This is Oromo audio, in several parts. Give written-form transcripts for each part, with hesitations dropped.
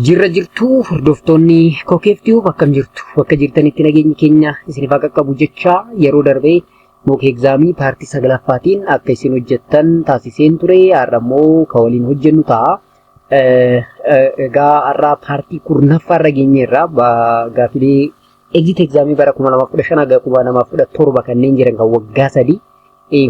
Jirra jirtuu hordoftoonni Kokeeftiyu, akkam jirtu? Bakka jirtanitti nageenyi keenya isiniif haa qaqqabu jecha, yeroo darbee mock examii partii saglaffaatiin akka isin hojjettan taasiseen ture. Har'a immoo kan waliin hojjennu ta'a. Egaa har'a partii 10ffaa irra geenyeerra. Gaafilee exit examii bara 2015 hanga 2017 kanneen jiran kan waggaa 3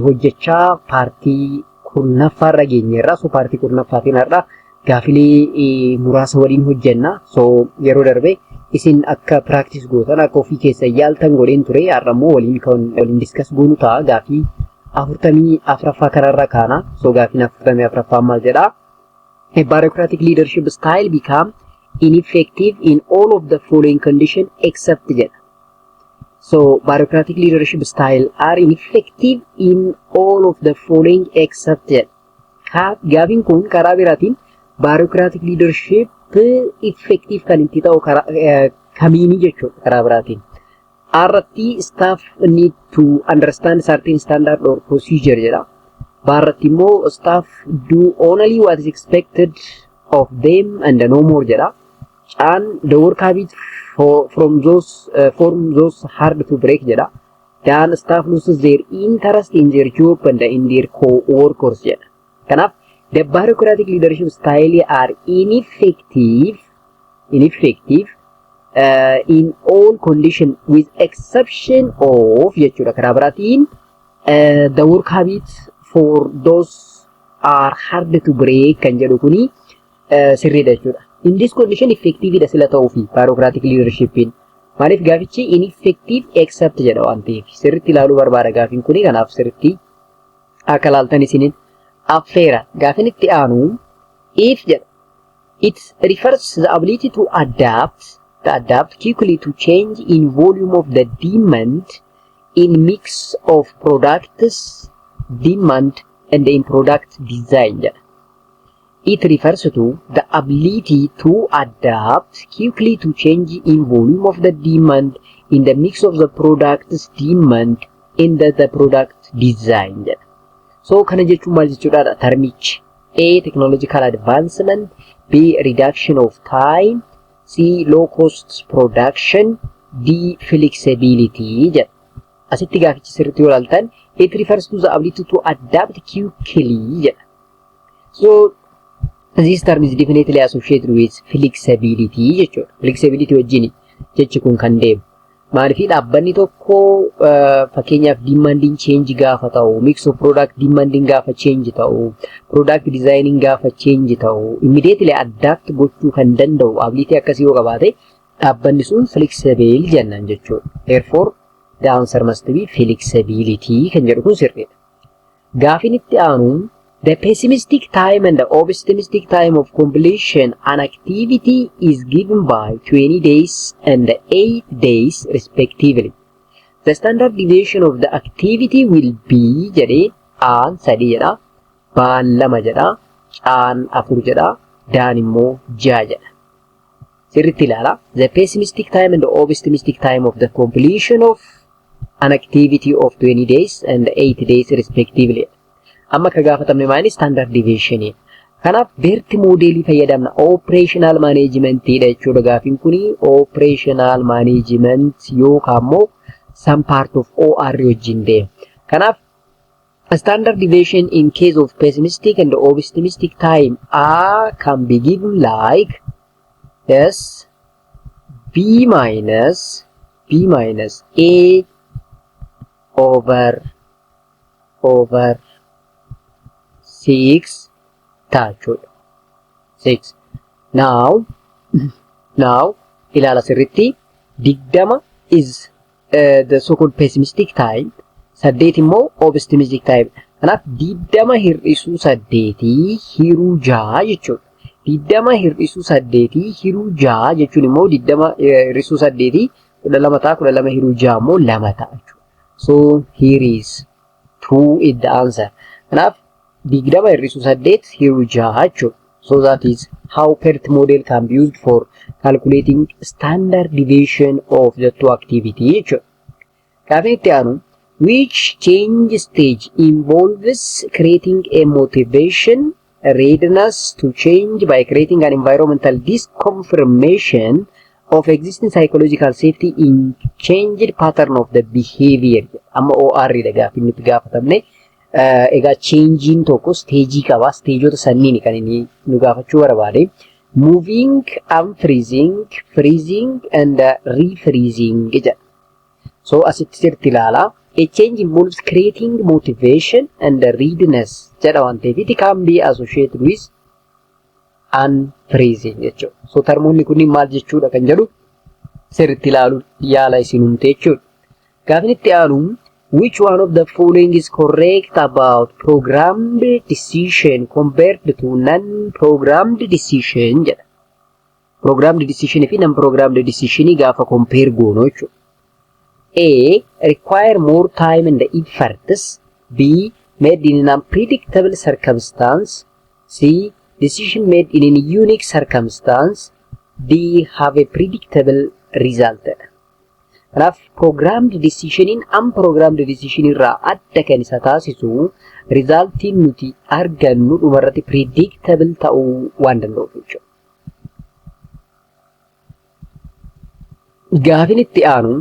hojjechaa partii 10ffaa irra geenyeerra. So partii 10ffaatiin har'a gaafilee muraasa waliin hojjenna. So yeroo darbe isin akka practice gootan, akka ofii keessa yaaltan godheen ture. Har'a immoo waliin kan waliin discuss goonu ta'a. Gaafii 44ffaa kanarra kaana. So gaafiin 44ffaa maal jedhaa? A bureaucratic leadership style become ineffective in all of the following condition except jedha. So bureaucratic leadership style are ineffective in all of the following except jedha. Gaafiin kun karaa biraatiin bureaucratic leadership effective kan itti ta'u kamiini jechuudha karaa biraatiin. Irratti staff need to understand certain standard or procedure jedha. Baarratti immoo staff do only what is expected of them and no more jedha. Caan the work habit for, from those form those hard to break jedha. Daan staff loses their interest in their job and in their co-workers jedha. Kanaaf the bureaucratic leadership style are ineffective in all condition with exception of jechuudha. Karaa biraatiin the work habits for those are hard to break kan jedhu kuni sirriidha jechuudha. In this condition effective dha sila ta'uu fi bureaucratic leadershipiin. Maaliif? Gaafichi ineffective except jedha waan ta'eef sirriitti ilaaluu barbaada gaafiin kuni, kanaaf sirriitti akka ilaaltan isiniin affeera. Gaafin itti aanu if jedha. It refers the ability to adapt quickly to change in volume of the demand, in mix of products demand and in product design jedha. It refers to the ability to adapt quickly to change in volume of the demand, in the mix of the products demand, in the product design jedha. So kana jechuun maal jechuudha termichi? A. Technological advancement, B. Reduction of time, C. Low cost production, D. Flexibility jedha. Asitti gaafichi sirriitti yoo ilaaltan it refers to the ability to adapt quickly jedha. So this term is definitely associated with flexibility jechuudha. Flexibility wajjin jechi kun kan deemu. Maaliif? Dhaabbanni tokko fakkeenyaaf demandiin change gaafa ta'u, mix of product demandiin gaafa change ta'u, product designing gaafa change ta'u, immediately adapt gochuu kan danda'u ability akkasii yoo qabaate dhaabbanni sun flexible jennaan jechuudha. Therefore, the answer must be flexibility kan jedhu kun sirriidha. Gaafin itti aanu the pessimistic time and the optimistic time of completion an activity is given by 20 days and 8 days respectively. The standard deviation of the activity will be jedhee, Aan sadii jedha, Baan lama jedha, Caan afur jedha, Daan immoo ja'a jedha. Sirriitti ilaala. The pessimistic time and the optimistic time of the completion of an activity of 20 days and 8 days respectively. Amma ka gaafatamne maali? Standard deviation. Kanaaf PERT modelii fayyadamna. Operational management dha jechuudha gaafiin kuni. Operational management yookaan immoo some part of OR wajjin deema. Kanaaf standard deviation in case of pessimistic and optimistic time A can be given like, yes, B minus A over 6 ta'a jechuudha. 6. Now ilaala sirriitti, 20 is the so called pessimistic time, saddeet immoo optimistic time. Kanaaf 20 hir'isuu saddeetii hiruu ja'a jechuudha. 20 hir'isuu saddeetii hiruu ja'a jechuun immoo 20 hir'isuu saddeetii 12 ta'a, 12 hiruu ja'a immoo lama ta'a jechuudha. So here is 2 is the answer. Kanaaf 20 hir'isuu saddeet hiruu ja'a jechuudha. So that is how PERT model can be used for calculating standard deviation of the two activity jechuudha. Gaafiin itti aanu which change stage involves creating a motivation readiness to change by creating an environmental disconfirmation of existing psychological safety in changed pattern of the behavior. Amma OR dha gaaffii nuti gaafatamne. Egaa changeiin tokko stageii qaba. Stageota sanniini kan inni nu gaafachuu barbaade. Moving, unfreezing, freezing and refreezing jedha. So asitti sirriitti ilaala. A change involves creating motivation and readiness jedha waan ta'eef, it can be associated with unfreezing jechuudha. So termoonni kunniin maal jechuudha kan jedhu sirriitti ilaaluu yaala isin humte jechuudha. Gaafin itti aanu, which one of the following is correct about programmed decision compared to non-programmed decision jedha. Programmed decision fi non-programmed decision gaafa compare goonu jechuudha. A. Require more time and efforts. B. Made in an unpredictable circumstance. C. Decision made in a unique circumstance. D. Have a predictable result. Kanaaf programmed decisioniin unprogrammed decision irraa adda kan isa taasisu resultiin nuti argannu dhumarratti predictable ta'uu waan danda'uuf jechuudha. Gaafin itti aanu,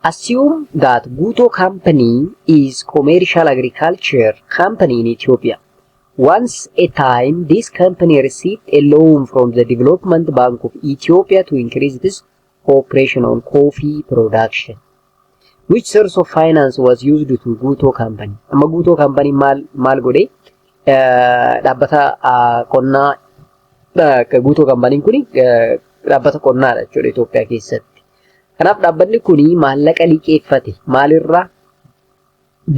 assume that Guto Company is commercial agriculture company in Ethiopia. Once a time, this company received a loan from the Development Bank of Ethiopia to increase its operation on coffee production. Which source of finance was used to Guto Company? Amma Guto Company maal maal godhe? Dhaabbata qonnaa. Guto Company kuni dhaabbata qonnaadha jechuudha Itoophiyaa keessatti. Kanaaf dhaabbanni kuni maallaqa liqeeffate. Maalirraa?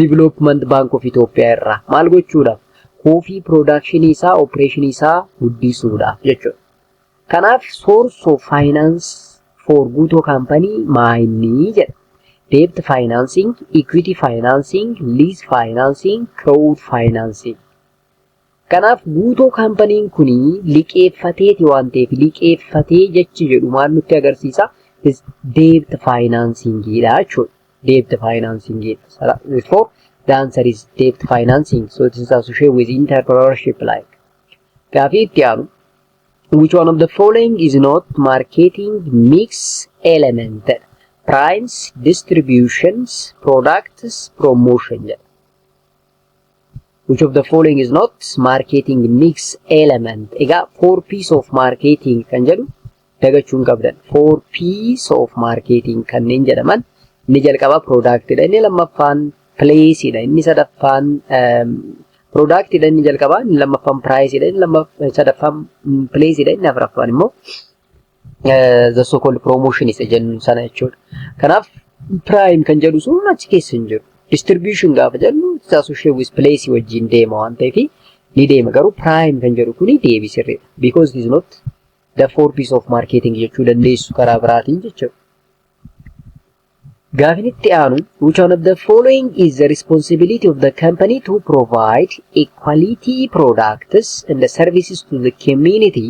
Development Bank of Ethiopia irraa. Maal gochuudhaaf? Coffee production isaa, operation isaa guddisuudhaaf jechuudha. Kanaaf source of finance for Guto Company maayinni jedha. Debt financing, equity financing, lease financing, crowd financing. Kanaaf Guutoo Companyn kuni liqeeffateeti waan ta'eef, liqeeffatee jechi jedhu maal nutti agarsiisa? Debt financingidha jechuudha. Debt financingidha. Therefore, the answer is debt financing. So it is associated with entrepreneurship like. Gaafii itti aanu, which one of the following is not marketing mix element? Price, distributions, products, promotion jedha. Which of the following is not marketing mix element? Egaa four P's of marketing kan jedhu dagachuu hin qabdan. Four P's of marketing kanneen jedhaman, inni jalqaba productidha. Inni lammaffaan placeidha. Inni sadaffaan productidha inni jalqabaa. Inni lammaffaan priceidha. Inni sadaffaan placeidha. Inni afuraffaan immoo the so called promotion isa jennu sana jechuudha. Kanaaf price kan jedhu sun achi keessa hin jiru. Distribution gaafa jennu associate with place wajjin deema waan ta'eef ni deema. Garuu price kan jedhu kuni deebii sirriidha. Because it is not the four P's of marketing jechuu dandeessu karaa biraatiin jechuudha. Gaafin itti aanu, which one of the following is the responsibility of the company to provide a quality products and the services to the community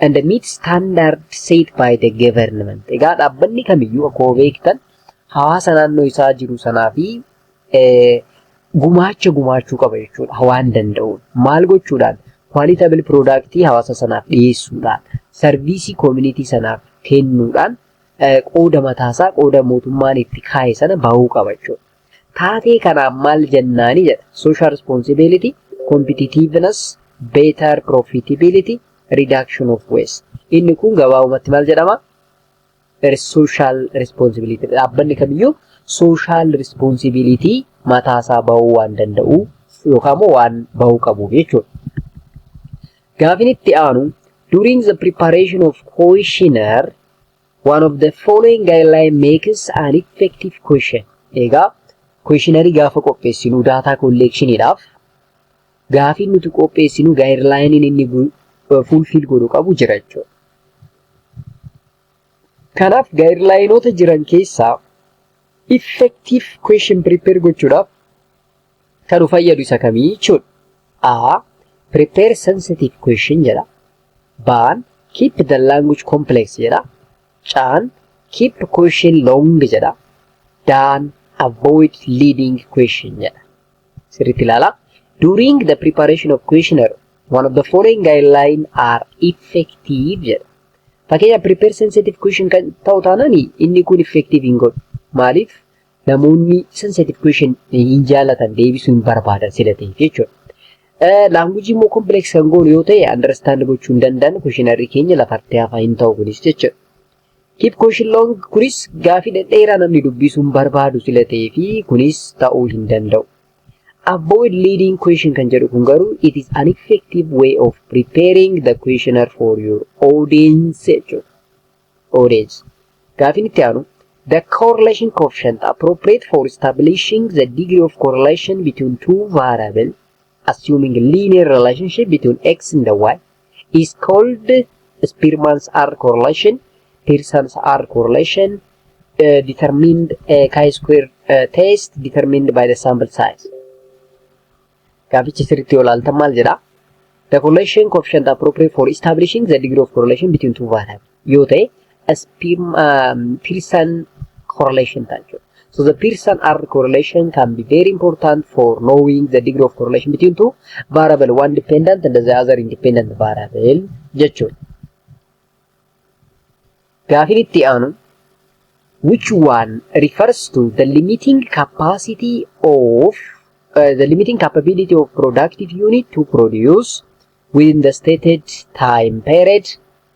and meet standard set by the government? Egaa dhaabbanni kamiyyuu akkuma beektan hawaasa naannoo isaa jiru sanaa fi gumaacha gumaachuu qaba jechuudha waan danda'uun. Maal gochuudhaan? Qualitable product hawaasa sanaaf dhiyeessuudhaan, serviceii community sanaaf kennuudhaan qooda mataasaa, qooda mootummaan itti kaa'e sana bahuu qaba jechuudha. Taatee kanaaf maal jennaani jedha. Social responsibility, competitiveness, better profitability, reduction of waste. Inni kun gabaabumatti maal jedhama? Social responsibility. Dhaabbanni kamiyyuu social responsibility mataasaa bahuu waan danda'u yookaan immoo waan bahuu qabuuf jechuudha. Gaafin itti aanu, during the preparation of questionnaire, one of the following guideline makes an effective question. Egaa questionnaire gaafa qopheessinu data collectioniidhaaf gaafiin nuti qopheessinu guideline inni fulfill godhu qabu jira jechuudha. Kanaaf guidelineoota jiran keessaa effective question prepare gochuudhaaf kan nu fayyadu isa kamii jechuudha. A. Prepare sensitive question jedha. B'n keep the language complex jedha. C'n keep question long jedha. D'n avoid leading question jedha. Sirriitti ilaalaa. During the preparation of questionnaire, One of the following guideline are effective jedha. Fakkeenya, prepare sensitive question kan ta'u taanaan inni kun effective hin godhu. Maaliif? Namoonni sensitive question hin jaallatan, deebisuu hin barbaadan sila ta'eef jechuudha. Language immoo complex kan goonu yoo ta'e, understand gochuu hin danda'an, questionnaire keenya lafatti hafaa hin ta'u kunis jechuudha. Keep question long, kunis gaafii dhedheeraa namni dubbisuu hin barbaadu sila ta'ee fi kunis ta'uu hin danda'u. Avoid leading question kan jedhu kun garuu it is an effective way of preparing the questionnaire for your audience jechuudha. Audience. Gaafiin itti aanu, the correlation coefficient appropriate for establishing the degree of correlation between two variables assuming linear relationship between x and the y is called Spearman's R correlation, Pearson's R correlation, determined chi-square test, determined by the sample size. Gaaficha sirriitti yoo ilaaltan maal jedhaa? The correlation coefficient appropriate for establishing the degree of correlation between two variables yoo ta'e Pearson correlation ta'a jechuudha. So the Pearson R correlation can be very important for knowing the degree of correlation between two variable, one dependent and the other independent variable jechuudha. Gaafiin itti aanu, which one refers to the limiting capacity of the limiting capability of productive unit to produce within the stated time period,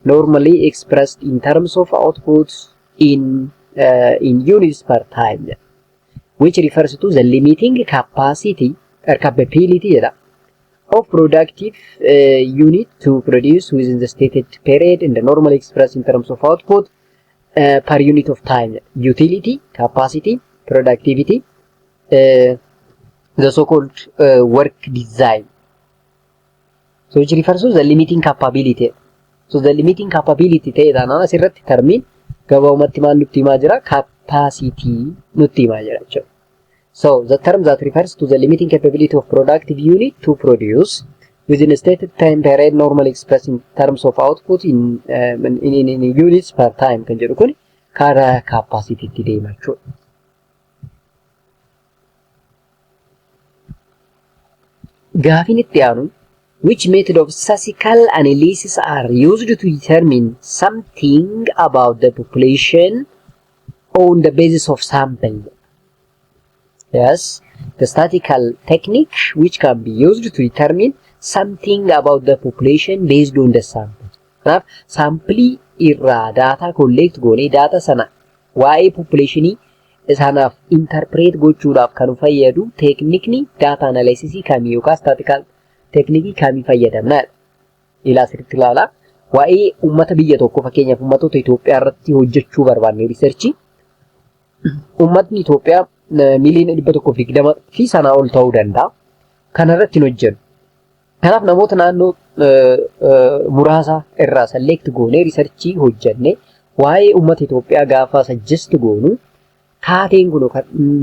normally expressed in terms of output in units per time, which refers to the limiting capacity or capability jedha of productive unit to produce within the stated period and normally expressed in terms of output per unit of time? Utility, capacity, productivity, the so-called work design. So which refers to the limiting capability. So the limiting capability ta'e taanaan asirratti termiin gabaabumatti maal nutti himaa jira? Capacity nutti himaa jira jechuudha. So the term that refers to the limiting capability of productive unit to produce within a stated time period, normally expressed in terms of output in units per time kan jedhu kun karaa capacity tti deema jechuudha. Gaafiin itti aanu, which method of statistical analysis are used to determine something about the population on the basis of sample? Yes, the statistical technique which can be used to determine something about the population based on the sample. Kanaaf saampilii irraa data collect goonee data sana waa'ee populationii sanaaf interpret gochuudhaaf kan fayyadu teeknikni data analysis kamii yookaan statistical teeknikii kamii fayyadamna? Ilaa, sirriitti ilaalaa. Waa'ee uummata biyya tokko, fakkeenyaaf uummattoota Itoophiyaa irratti hojjechuu barbaanne researchii. Uummatni Itoophiyaa 120,000,000 fi sanaa ol ta'uu danda'a. Kana irratti hin hojjennu. Kanaaf namoota naannoo muraasa irraa select goonee researchii hojjenne waa'ee uummata Itoophiyaa gaafa suggest goonu taateen kun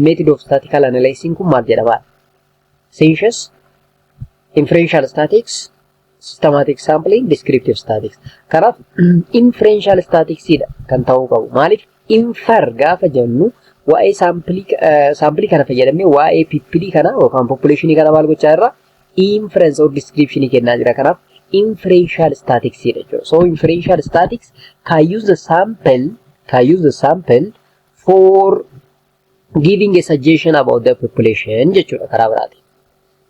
method of statistical analysis kun maal jedhama? Census, inferential statistics, systematic sampling, descriptive statistics. Kanaaf inferential statistics dha kan ta'uu qabu. Maaliif? Infer gaafa jennu waa'ee saampilii kana fayyadamnee waa'ee peopleii kana yookaan populationii kana maal gochaa irra inference or description kennaa jira. Kanaaf inferential statistics dha jechuudha. So inferential statistics can use the sample for giving a suggestion about the population jechuudha karaa biraatiin.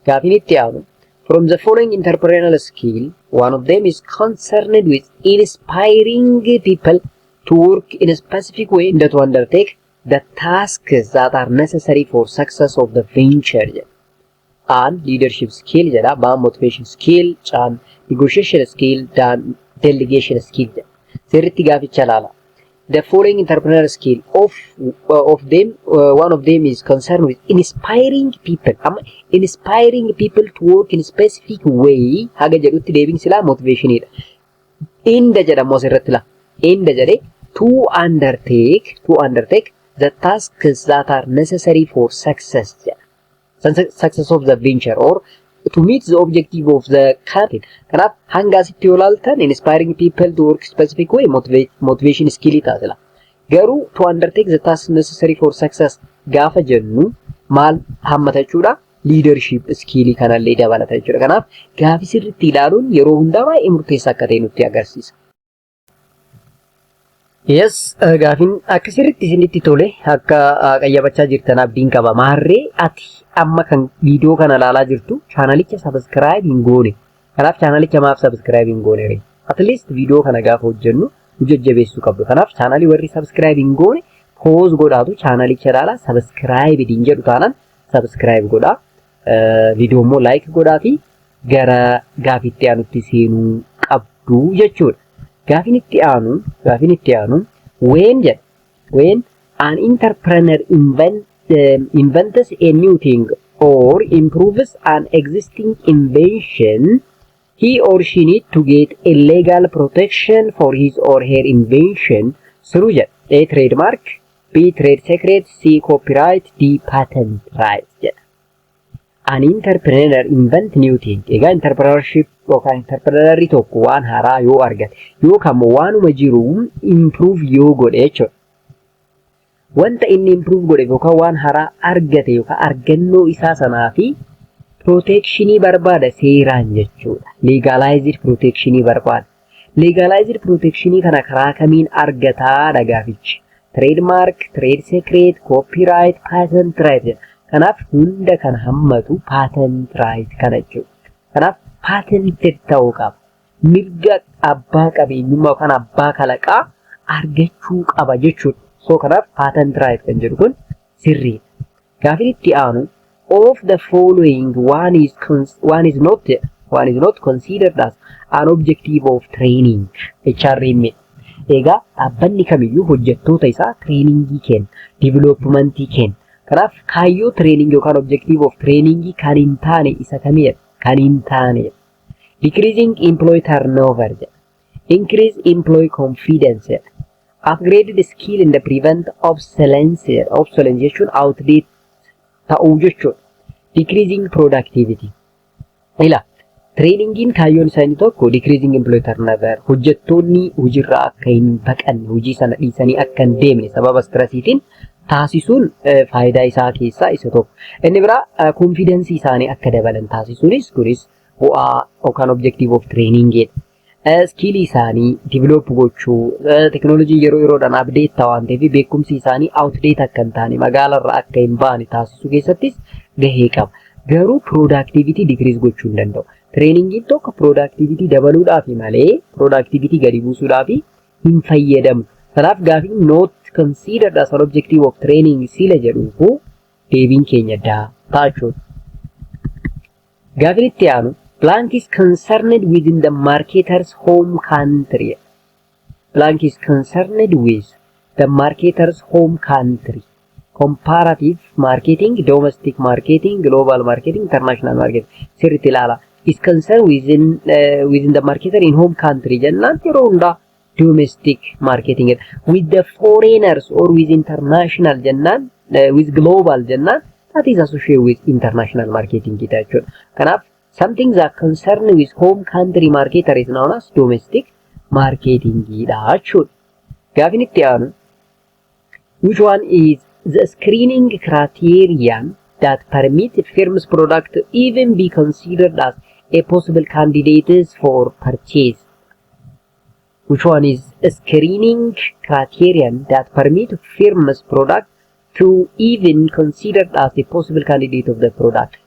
Gaafiin itti aanu, from the following entrepreneurial skill, one of them is concerned with inspiring people to work in a specific way and to undertake the tasks that are necessary for success of the venture jedha. A'n leadership skill jedha, B'n motivation skill, C'n negotiation skill, D'n delegation skill jedha. Sirriitti gaaficha ilaala. The following entrepreneurial skill of them, one of them is concerned with inspiring people. Amma inspiring people to work in a specific way haga jedhutti deebiin silaa motivationidha. And jedhamu asirratti la. And jedhee to undertake the tasks that are necessary for success jedha. Success of the venture or to meet the objective of the company. Kanaaf hanga asitti yoo ilaaltan inspiring people to work specific way motivation skill taasisa. Garuu to undertake the task necessary for success gaafa jennu maal hammata jechuudha? Leadership skill kanallee dabalata jechuudha. Kanaaf gaafii sirriitti ilaaluun yeroo hundaa baay'ee murteessaa akka ta'e nutti agarsiisa. Yes, gaafiin akka sirriitti isinitti tole, akka qayyabachaa jirtan abdiin qaba. Maarree ati amma kan viidiyoo kana ilaalaa jirtu chaanalicha subscribe hin goone. Kanaaf chaanalicha maaf subscribe hin goone ree? At least viidiyoo kana gaafa hojjennu nu jajjabeessuu qabdu. Kanaaf chaanalii warri subscribe hin goone pause godhaatu chaanalicha ilaalaa, subscribe hin jedhu taanaan subscribe godhaa. Viidiyoo immoo like godhaafi gara gaafiitti aanutti seenuu qabdu jechuudha. Gaafiin itti aanu when jedha. When an entrepreneur invents a new thing or improves an existing invention, he or she need to get a legal protection for his or her invention through jedha. A, trademark, B, trade secret, C, copyright, D, patent right jedha. An entrepreneur invent new thing. Egaa entrepreneurship yookaan entrepreneurri tokko waan haaraa yoo argate yookaan immoo waanuma jiru improve yoo godhe jechuudha. Wanta inni improve godhe yookaan waan haaraa argate yookaan argannoo isaa sanaa fi protectionii barbaada seeraan jechuudha. Legalized protectionii barbaada. Legalized protectionii kana karaa kamiin argataa gaafichi? Trademark, trade secret, copyright, patent right jedha. Kanaaf hunda kan hammatu patent right kana jechuudha. Kanaaf patented ta'uu qaba. Mirga abbaa qabeenyummaa yookaan abbaa kalaqaa argachuu qaba jechuudha. So kanaaf patent right kan jedhu kun sirriidha. Gaafin itti aanu, of the following one is not considered as an objective of training HRM. Egaa dhaabbanni kamiyyuu hojjettoota isaa trainingii kenna, developmentii kenna. Kanaaf kaayyoo training yookaan objective of training kan hin taane isa kamidha? Kan hin taanedha. Decreasing employee turnover jedha. Increase employee confidence jedha. Upgraded skill and prevent obsolescence jedha. Obsolescence jechuun outdate ta'uu jechuudha. Decreasing productivity. Ila, trainingiin kaayyoon isaa inni tokko decreasing employee turnover, hojjettoonni hojiirraa akka hin baqanne, hojii sana dhiisanii akka hin deemne sababa stressiitiin taasisuun faayidaa isaa keessaa isa tokko. Inni biraa confidenceii isaanii akka dabalan taasisuunis, kunis bu'aa yookaan objective of trainingidha. Skillii isaanii develop gochuu, teknoolojii yeroo yeroodhaan update ta'a waan ta'eef beekumsi isaanii outdate akka hin taane, magaalarraa akka hin baane taasisuu keessattis gahee qaba. Garuu productivity decrease gochuu hin danda'u. Trainingiin tokko productivity dabaluudhaaf malee productivity gadi buusuudhaaf hin fayyadamu. Kanaaf gaafiin not considered as an objective of training sila jedhuufu deebiin keenya D ta'a jechuudha. Gaafiin itti aanu, blank is concerned within the marketer's home country. Blank is concerned with the marketer's home country. Comparative marketing, domestic marketing, global marketing, international marketing. Sirriitti ilaala. Is concerned within the marketer in home country jennaan yeroo hundaa domestic marketing. With the foreigners or with international jennaan, with global jennaan, that is associated with international marketing jechuudha. Kanaaf something that concern with home country marketer is known as domestic marketing dha jechuudha. Gaafin itti aanu, which one is the screening criterion that permit firm's product to even be considered as a possible candidates for purchase? Which one is a screening criterion that permit firm's product to even considered as a possible candidate of the product?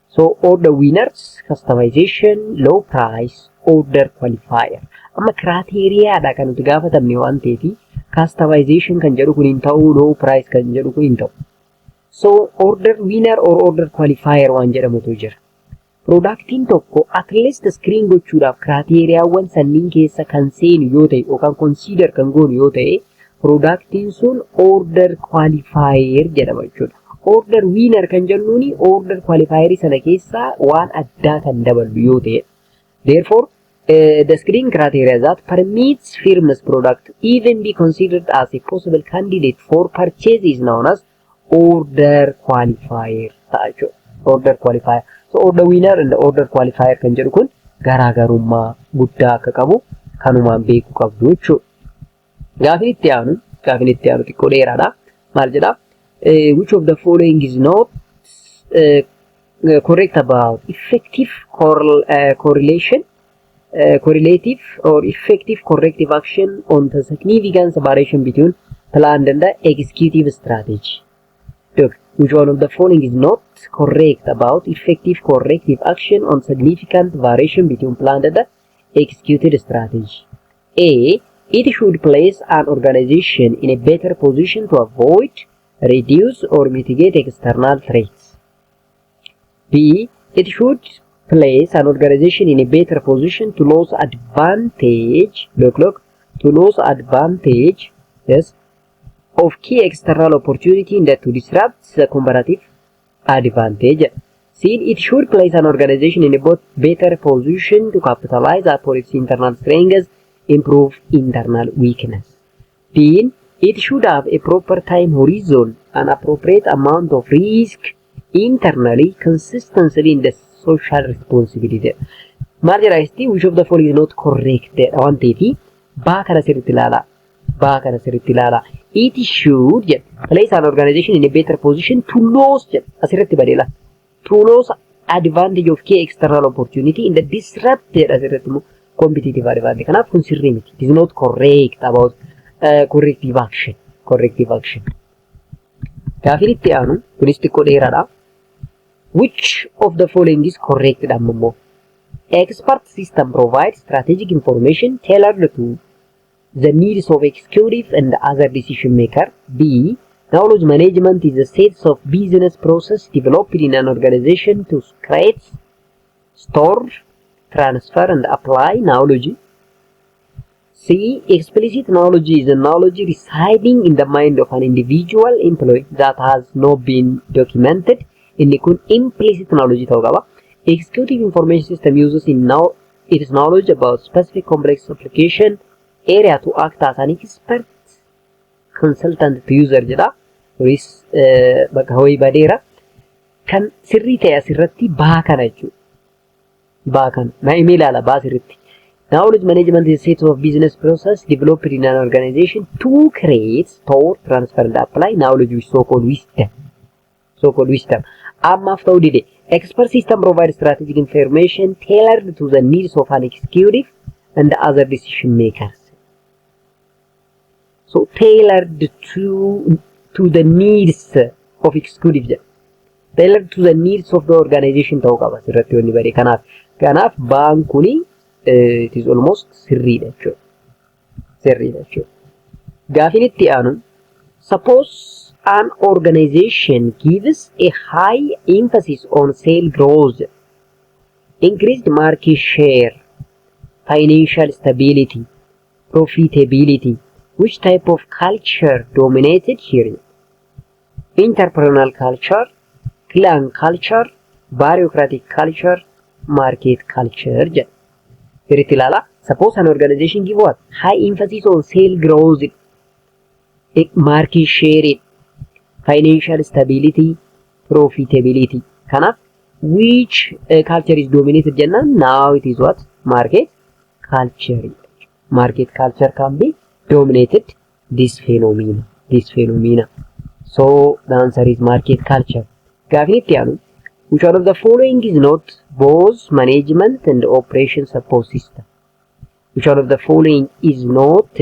So order winners, customization, low price, order qualifier. Amma criteriaadha kan nuti gaafatamne waan ta'eef customization kan jedhu kun hin ta'u, low price kan jedhu kun hin ta'u. So order winner or order qualifier waan jedhamutu jira. Productiin tokko at least screen gochuudhaaf criteriaawwan sanniin keessa kan seenu yoo ta'e yookaan consider kan goonu yoo ta'e, productiin sun order qualifier jedhama jechuudha. Order winner kan jennuuni order qualifier sana keessaa waan addaa kan daballu yoo ta'e. Therefore, the screening criteria that permits firm's product even be considered as a possible candidate for purchase is known as order qualifier ta'a jechuudha. Order qualifier. So order winner and order qualifier kan jedhu kun garaagarummaa guddaa akka qabu kanumaan beekuu qabdu jechuudha. Gaafin itti aanu xiqqoo dheeraadha. Maal jedhaa? Which of the following is not correct about effective correlation, correlative or effective corrective action on the significant separation between planned and the executive strategy? Look, which one of the following is not correct about effective corrective action on significant variation between planned and the executed strategy? A. It should place an organization in a better position to avoid, reduce, or mitigate external threats. B. It should place an organization in a better position to lose advantage. Look, look, to lose advantage, yes, of key external opportunity and to disrupt the comparative advantage. C. It should place an organization in a better position to capitalize upon its internal strengths, improve internal weakness. D. It should have a proper time horizon, an appropriate amount of risk internally, consistency in the social responsibility. Maal jedha isti? Which of the following is not correct waan ta'eef, baa kana sirriitti ilaala. Baa kana sirriitti ilaala. It should jedha. Place an organization in a better position to lose jedha. Asirratti badeela. To lose advantage of key external opportunity in the disrupt jedha, asirratti immoo competitive advantage. Kanaaf kun sirrii miti. It is not correct about corrective action. Corrective action. Gaafiin itti aanu kunis xiqqoo dheeraadha. Which of the following is correct dha immoo? Expert system provides strategic information tailored to the needs of executive and other decision maker. B. Knowledge management is a set of business process developed in an organization to create, store, transfer, and apply knowledge. C. Explicit knowledge is a knowledge residing in the mind of an individual employee that has not been documented. Inni kun implicit knowledge ta'uu qaba. Executive information system uses in now its knowledge about specific complex application area to act as an expert consultant to user jedha. Kunis bakka ho'i badeera. Kan sirrii ta'e asirratti baa kana jechuudha. Baa kana. Na himee ilaala baa sirriitti. Knowledge management is a set of business process developed in an organization to create, store, transfer and apply knowledge with so-called wisdom. So-called wisdom. Ammaaf ta'uu dide. Expert system provides strategic information tailored to the needs of an executive and other decision makers. So tailored to the needs of executive jedha. Tailored to the needs of the organization ta'uu qaba asirratti wanni bade. Kanaaf baan kuni it is almost sirriidha jechuudha. Sirriidha jechuudha. Gaafiin itti aanu, suppose an organization gives a high emphasis on sale growth, increased market share, financial stability, profitability. Which type of culture dominated here? Entrepreneurial culture, clan culture, bureaucratic culture, market culture jedha. Sirriitti ilaala. Suppose an organization give what? High emphasis on sale growth, market share, financial stability, profitability. Kanaaf which culture is dominated jennaan, now it is what? Market culture. Market culture can be dominated this phenomena. This phenomena. So the answer is market culture. Gaafiin itti aanu, which one of the following is not both management and operation support system? Which one of the following is not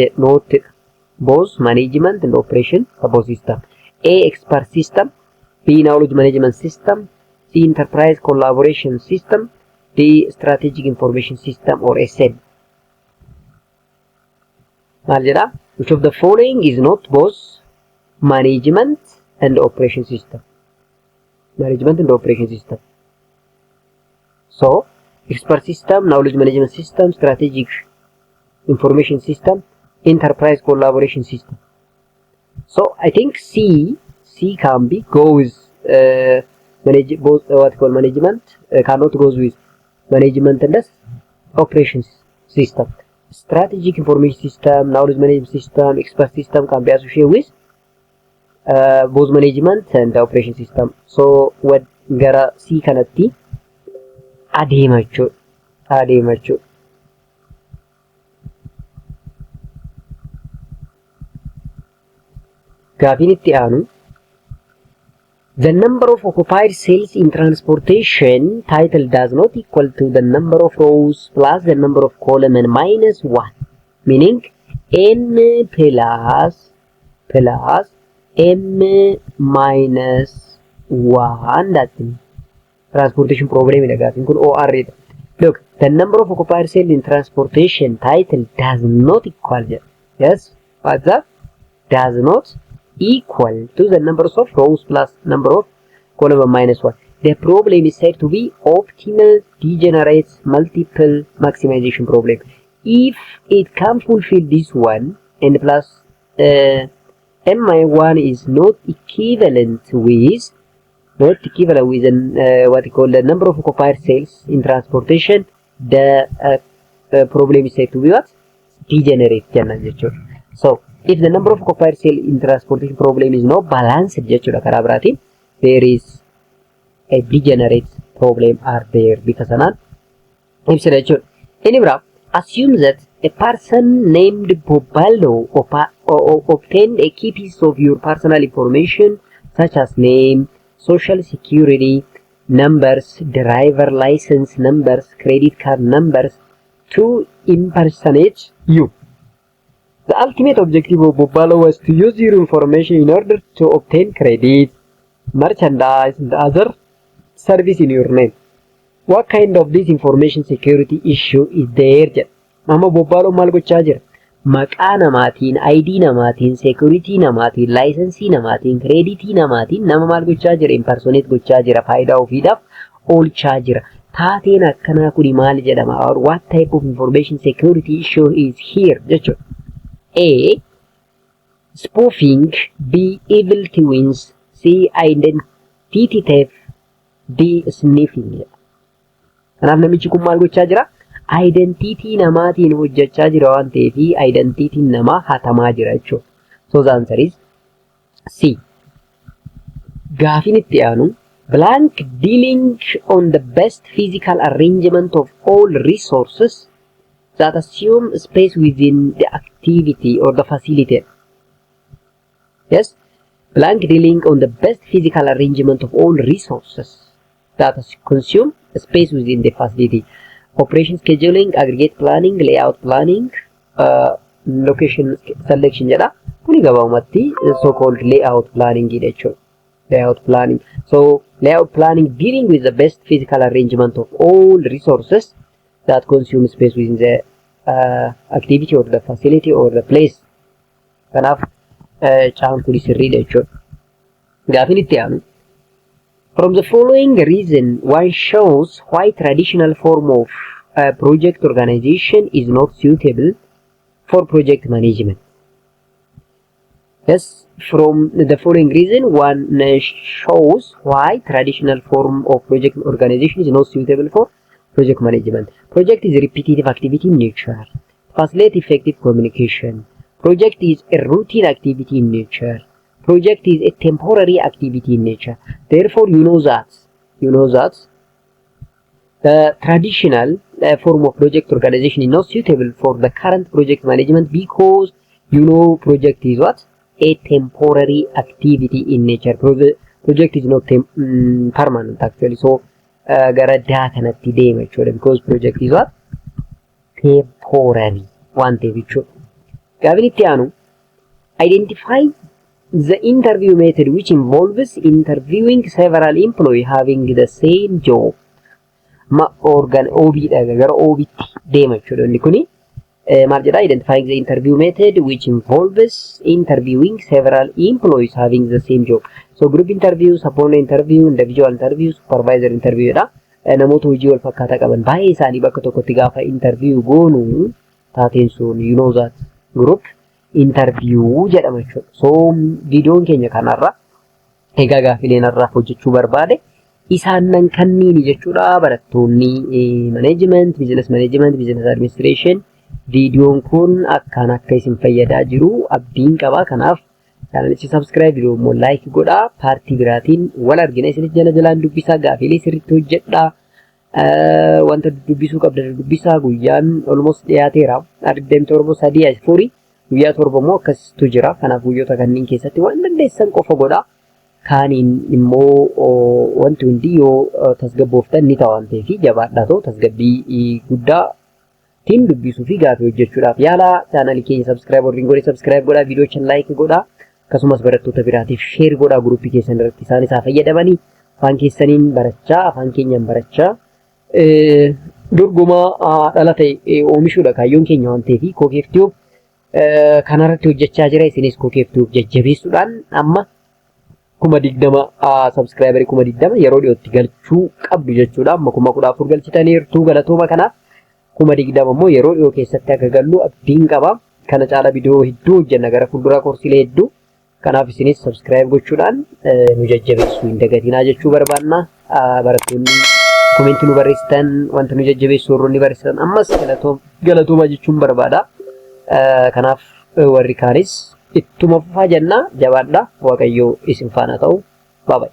both management and operation support system? A. Expert system. B. Knowledge management system. C. Enterprise collaboration system. D. Strategic information system or SM. Maal jedha? Which of the following is not both management and operation system? Management and operation system. So, expert system, knowledge management system, strategic information system, enterprise collaboration system. So, I think C can be go with manage both what call management cannot goes with management and operations system. Strategic information system, knowledge management system, expert system can be associated with both management and operation system. So what gara C kanatti adeema jechuudha. Adeema jechuudha. Gaafiin itti aanu, The number of occupied cells in transportation title does not equal to the number of rows plus the number of column minus 1, meaning n plus m minus 1. That transportation problem dha gaafiin kun OR dha. Look, the number of occupied cells in transportation title does not equal jedha. Yes, what's that? Does not equal to the numbers of rows plus number of column minus 1. The problem is said to be optimal degenerate multiple maximization problem. If it can fulfill this one, n plus m1 is not equivalent with an, what you call the number of occupied cells in transportation, the problem is said to be what? Degenerate jenna jechuudha. So if the number of occupied cell in transportation problem is not balanced jechuudha, karaa biraatiin there is a degenerate problem are there, bifa sanaan ibsina jechuudha. Inni biraa, assume that a person named Boballo obtained a key piece of your personal information such as name, social security numbers, driver license numbers, credit card numbers to impersonate you. The ultimate objective of Boballo was to use your information in order to obtain credit, merchandise, and other service in your name. What kind of this information security issue is there jedha. Amma Bobbaaloo maal gochaa jira? Maqaa namaatiin, ID namaatiin, security namaatiin, licensii namaatiin, creditii namaatiin nama maal gochaa jira? Impersonate gochaa jira. Faayidaa ofiidhaaf oolchaa jira. Taateen akkanaa kuni maal jedhama? Or what type of information security issue is here jechuudha. A. Spoofing. B. Evil twins. C. Identity theft. D. Sniffing jedha. Kanaaf namichi kun maal gochaa jira? Identity namaatiin hojjechaa jira waan ta'eef identityn namaa hatamaa jira jechuudha. So the answer is C. Gaafiin itti aanu, blank dealing on the best physical arrangement of all resources that assume space within the activity or the facility. Yes, blank dealing on the best physical arrangement of all resources that consume space within the facility. Operation scheduling, aggregate planning, layout planning, location selection jedha. Kuni gabaabumatti so called layout planning jechuudha. Layout planning. So layout planning dealing with the best physical arrangement of all resources that consume space within the activity or the facility or the place. Kanaaf caan kuni sirriidha jechuudha. Gaafin itti aanu, from the following reason, one shows why traditional form of project organization is not suitable for project management. Yes, from the following reason, one shows why traditional form of project organization is not suitable for project management. Project is a repetitive activity in nature. Facilitate effective communication. Project is a routine activity in nature. Project is a temporary activity in nature. Therefore, you know that the traditional form of project organization is not suitable for the current project management because project is what? A temporary activity in nature. Project is not permanent actually. So gara daa kanatti deema jechuudha because project is what? Temporary waan ta'eef jechuudha. Gaafin itti aanu, identify the interview method which involves interviewing several employee having the same job. Ma organ OB dha, gara OBtti deema jechuudha inni kuni. Maal jedha? Identifying the interview method which involves interviewing several employees having the same job. So group interview, subordinate interview, individual interview, supervisor interview dha. Namoota hojii wal fakkaataa qaban baay'ee isaanii bakka tokkotti gaafa interview goonu taateen sun you know that group interview jedhama jechuudha. So viidiyoon keenya kanarra egaa gaafileen har'aaf hojjechuu barbaade isaan kanniini jechuudha. Barattoonni management, business management, business administration, viidiyoon kun akkaan akka isin fayyadaa jiru abdiin qaba. Kanaaf channelichi subscribe, viidiyoo immoo like godhaa. Partii biraatiin wal argina. Isinis jala jalaan dubbisaa, gaafilee sirriitti hojjedhaa. Wanta dubbisuu qabdan dubbisaa, guyyaan almost dhiyaateera. 27, 3, 4, guyyaa 7 immoo akkasitu jira. Kanaaf guyyoota kanneen keessatti waan dandeessan qofa godhaa. Kaaniin immoo wanti hundi yoo tasgabbooftan ni ta'a waan ta'eef jabaadhaa ta'u tasgabbii guddaa tiin dubbisuu fi gaafii hojjechuudhaaf yaalaa. Chaanalii keenya subscribe warreen godhe subscribe godhaa, viidiyoo like godhaa, akkasumas barattoota biraatiif share godhaa guruppii keessan irratti isaan isaa fayyadamanii afaan keessaniin barachaa, afaan keenyaan barachaa dorgomaa dhala ta'e oomishuudha kaayyoon keenya waan ta'eef Kookeef Tube kanarratti hojjechaa jira. Isinis Kookeef Tube jajjabeessuudhaan amma 20,000, subscriberii 20,000 yeroo dhiyootti galchuu qabdu jechuudha. Amma 14,000 galchitaniirtu, galatooma. Kanaaf 20,000 immoo yeroo dhiyoo keessatti akka gallu abdiin qaba. Kana caala viidiyoo hedduu hojjenna gara fuulduraa, koorsiilee hedduu. Kanaaf isinis subscribe gochuudhaan nu jajjabeessuu hin dagatinaa jechuu barbaanna. Barattoonni commentii nu barreessitan, wanta nu jajjabeessu warroonni barreessitan, ammas galatooma jechuun barbaada. Kanaaf warri kaanis ittuma fufaa jenna, jabaadha. Waaqayyoo isin faana ta'u. Baabay.